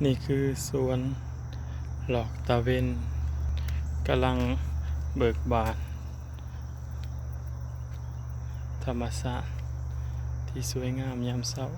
ນີ້ຄືສວນດອກຕາເວັນ ກຳລັງເບີກບານ ທຳມະຊາດທີ່ສວຍງາມຍາມເຊົ້າ.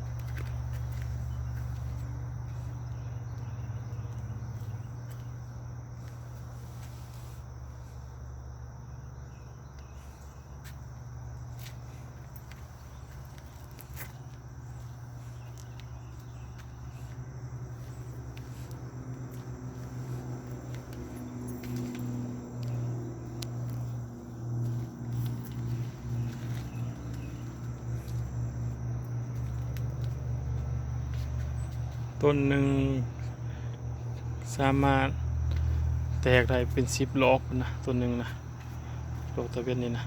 ຕົ້ນໜຶ່ງສາມາດແຕກໄດ້ເປັນສິບດອກພຸ້ນນະ ຕົ້ນໜຶ່ງນະ. ດອກຕາເວັນນີ້ນະ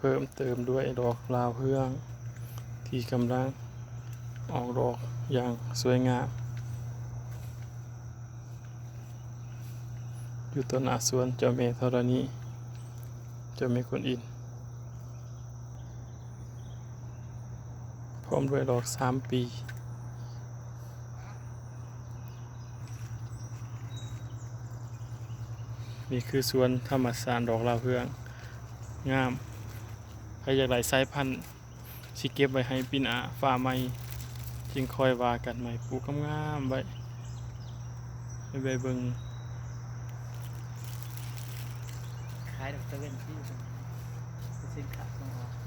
ເພີ່ມເຕີມດ້ວຍດອກດາວເຮືອງ ທີ່ກຳລັງອອກດອກຢ່າງສວຍງາມ ຢູ່ຕໍ່ໜ້າສວນເຈົ້າແມ່ທໍລະນີ ເຈົ້າແມ່ກົວນອິນ ພ້ອມດ້ວຍດອກສາມປີ. ນີ້ຄືສວນທຳມະຊາດດອກດາວເຮືອງ ງາມ. ໃຜຢາກໄດ້ສາຍພັນ ຊິເກັບໄວ້ໃຫ້ປີໜ້າຟ້າໃໝ່ ຈຶ່ງຄ່ອຍວ່າກັນໃໝ່. ປູກງາມໆໄວ້ ໃຫ້ໄປເບິ່ງ. ຂາຍດອກຕາເວັນຟຣີ ເປັນສິນຄ້າສົ່ງອອກ.